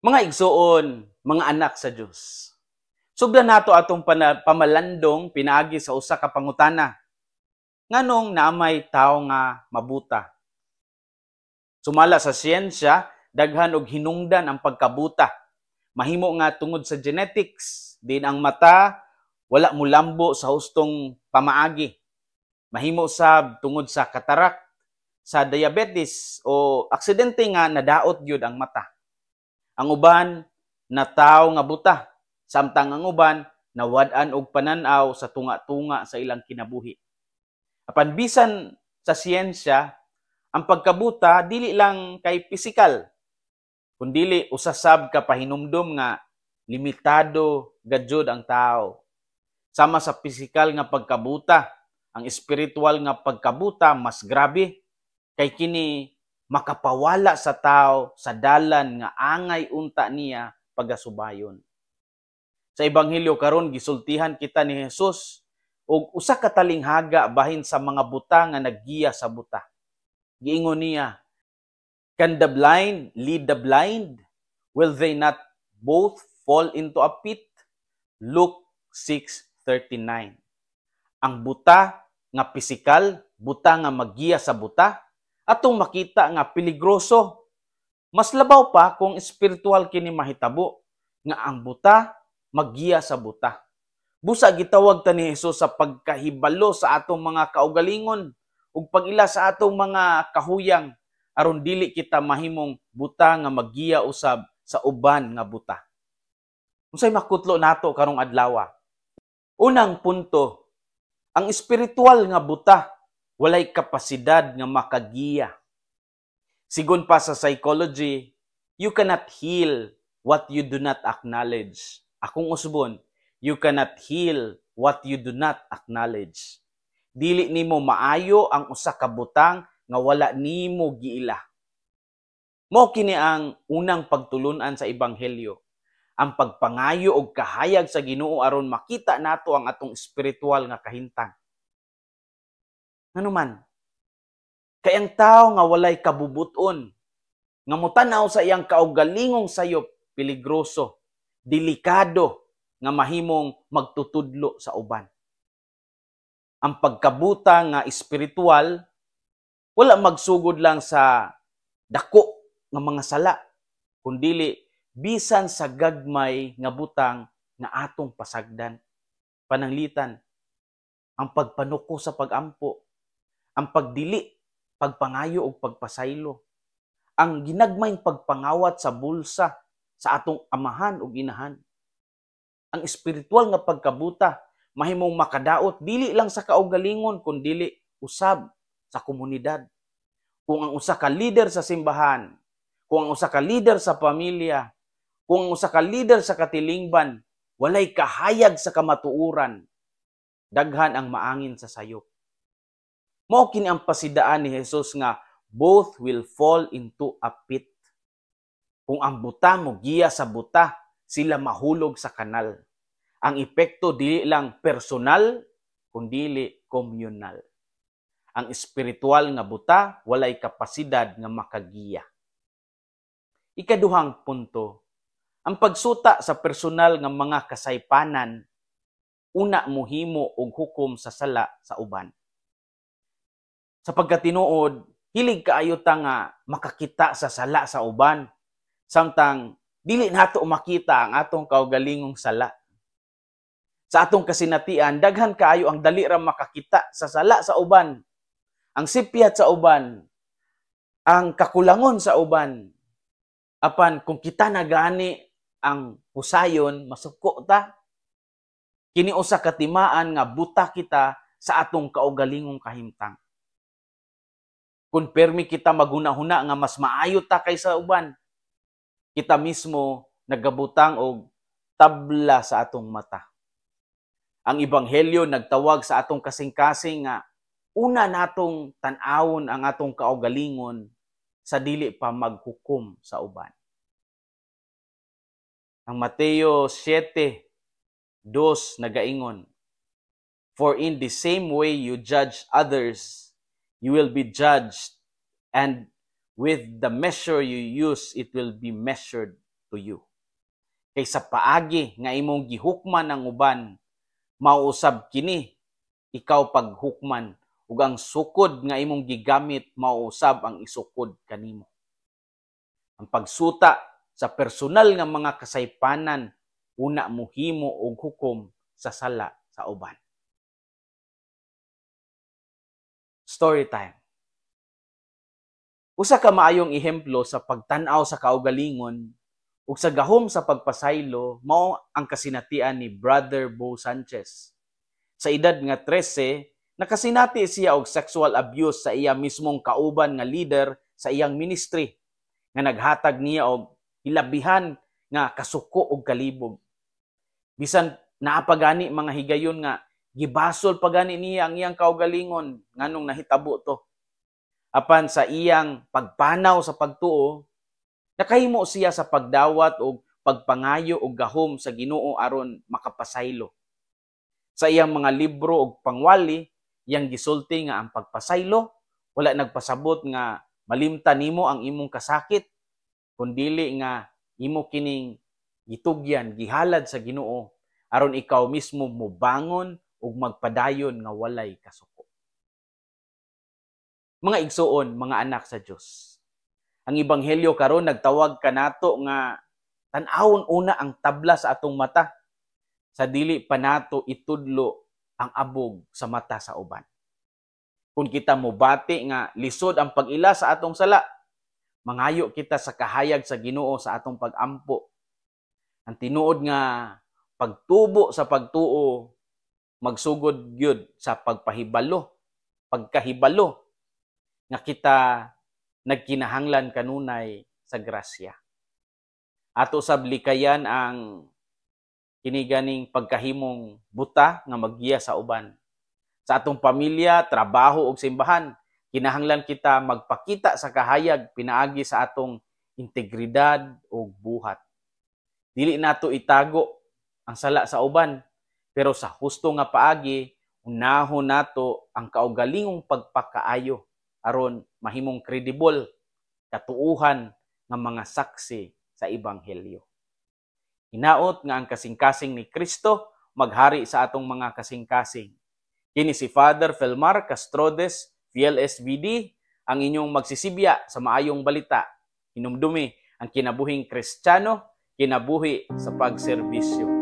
Mga igsuon, mga anak sa Dios. Sugdan nato atong pamalandong pinaagi sa usa ka pangutana. Nganong naamay tawo nga mabuta? Sumala sa siyensya, daghan og hinungdan ang pagkabuta. Mahimo nga tungod sa genetics, din ang mata wala mulambo sa hustong pamaagi. Mahimo sab tungod sa katarak, sa diabetes o aksidente nga nadaot gyud ang mata. Ang uban natawo nga buta, samtang ang uban nawad-an og panan-aw sa tunga-tunga sa ilang kinabuhi. Apan bisan sa siyensya, ang pagkabuta dili lang kay pisikal, kundili usa sab ka pahinumdom nga limitado gajud ang tao. Sama sa pisikal nga pagkabuta, ang espiritual nga pagkabuta mas grabe kay kini makapawala sa tao sa dalan nga angay unta niya pagasubayon. Sa Ebanghelyo karon, gisultihan kita ni Jesus og usa ka talinghaga bahin sa mga buta nga naggiya sa buta. Giingon niya, "Can the blind lead the blind? Will they not both fall into a pit?" Luke 6:39. Ang buta nga pisikal, buta nga maggiya sa buta, atong makita nga peligroso. Mas labaw pa kung espiritual kini mahitabo, nga ang buta maggiya sa buta. Busa gitawag ta ni Jesus sa pagkahibalo sa atong mga kaugalingon ug pag-ila sa atong mga kahuyang aron dili kita mahimong buta nga maggiya usab sa uban nga buta. Unsay makutlo nato karong adlaw? Unang punto, ang espiritual nga buta walay kapasidad nga makagiya. Sigon pa sa psychology, you cannot heal what you do not acknowledge. Akong usbon, you cannot heal what you do not acknowledge. Dili nimo maayo ang usa ka butang nga wala nimo giila. Mao kini ang unang pagtulunan sa Ebanghelyo. Ang pagpangayo og kahayag sa Ginoo aron makita nato ang atong espiritual nga kahintang. Ngano man? Kay ang tao nga walay kabubuton, nga motanaw sa iyang kaugalingong sayop, peligroso, delikado nga mahimong magtutudlo sa uban. Ang pagkabuta nga espiritual wala magsugod lang sa dako nga mga sala, kundili bisan sa gagmay nga butang nga atong pasagdan. Pananglitan, ang pagpanuko sa pagampo, ang pagdili, pagpangayo og pagpasaylo, ang ginagmayng pagpangawat sa bulsa sa atong amahan ug inahan. Ang espiritual nga pagkabuta mahimong makadaot dili lang sa kaugalingon kundili usab sa komunidad. Kung ang usa ka leader sa simbahan, kung ang usa ka leader sa pamilya, kung ang usa ka leader sa katilingban walay kahayag sa kamatuoran, daghan ang maangin sa sayop. Mao kini ang pasidaan ni Jesus nga both will fall into a pit. Kung ang buta mo giya sa buta, sila mahulog sa kanal. Ang epekto dili lang personal, kundili communal. Ang espiritual nga buta walay kapasidad nga makagiya. Ikaduhang punto, ang pagsuta sa personal nga mga kasaypanan una mohimo og hukom sa sala sa uban. Sa pagkatinuod, hilig kaayo ta nga makakita sa sala sa uban, samtang dili nato makita ang atong kaugalingong sala. Sa atong kasinatian, daghan kaayo ang dali ra makakita sa sala sa uban, ang sipyat sa uban, ang kakulangon sa uban. Apan kung kita na gani ang husayon, masuko ta. Kini usa ka timaan nga buta kita sa atong kaugalingong kahimtang. Kung permi kita maghuna-huna nga mas maayo ta kaysa uban, kita mismo nagabutang og tabla sa atong mata. Ang Ebanghelyo nagtawag sa atong kasing-kasing nga una natong tan-awon ang atong kaugalingon sa dili pa maghukom sa uban. Ang Mateo 7:2 nagaingon, "For in the same way you judge others, you will be judged, and with the measure you use, it will be measured to you." to you." Kay sa paagi nga imong gihukman ang uban, mao usab kini ikaw paghukman, ug ang sukod nga imong gigamit mao usab ang isukod kanimo. Ang pagsuta sa personal nga mga kasaypanan una muhimo og hukom sa sala sa uban. Story time. Usa ka maayong ehemplo sa pagtan-aw sa kaugalingon ug sa gahom sa pagpasaylo mao ang kasinatian ni Brother Bo Sanchez. Sa edad nga 13, nakasinati siya og sexual abuse sa iya mismong kauban nga leader sa iyang ministry nga naghatag niya og hilabihan nga kasuko og kalibog. Bisan naa pa gani mga higayon nga gibasol pa gani niya ang iyang kaugalingon nganong nahitabo to. Apan sa iyang pagpanaw sa pagtuo, nakahimo siya sa pagdawat og pagpangayo og gahom sa Ginoo aron makapasaylo. Sa iyang mga libro og pangwali, iyang gisulti nga ang pagpasaylo wala nagpasabot nga malimtan nimo ang imong kasakit, kundili nga imo kining gitugyan, gihalad sa Ginoo aron ikaw mismo mobangon ug magpadayon nga walay kasuko. Mga igsuon, mga anak sa Dios. Ang ebanghelyo karon nagtawag kanato nga tan-awon una ang tabla sa atong mata sa dili pa nato itudlo ang abog sa mata sa uban. Kung kita mobati nga lisod ang pag-ila sa atong sala, mangayo kita sa kahayag sa Ginoo sa atong pag-ampo. Ang tinuod nga pagtubo sa pagtuo magsugod gyud sa pagpahibalo, pagkahibalo nga kita nagkinahanglan kanunay sa grasya. Ato sab likayan ang kini ganing pagkahimong buta nga maggiya sa uban. Sa atong pamilya, trabaho ug simbahan, kinahanglan kita magpakita sa kahayag pinaagi sa atong integridad ug buhat. Dili nato itago ang sala sa uban, pero sa husto nga paagi, unahon nato ang kaugalingong pagpakaayo aron mahimong credible, katuuhan nga mga saksi sa ebanghelyo. Hinaot nga ang kasing-kasing ni Kristo maghari sa atong mga kasing-kasing. Kini si Father Felmar Castrodes, PLSVD, ang inyong magsisibya sa maayong balita. Hinumdumi ang kinabuhing Kristiyano, kinabuhi sa pagserbisyo.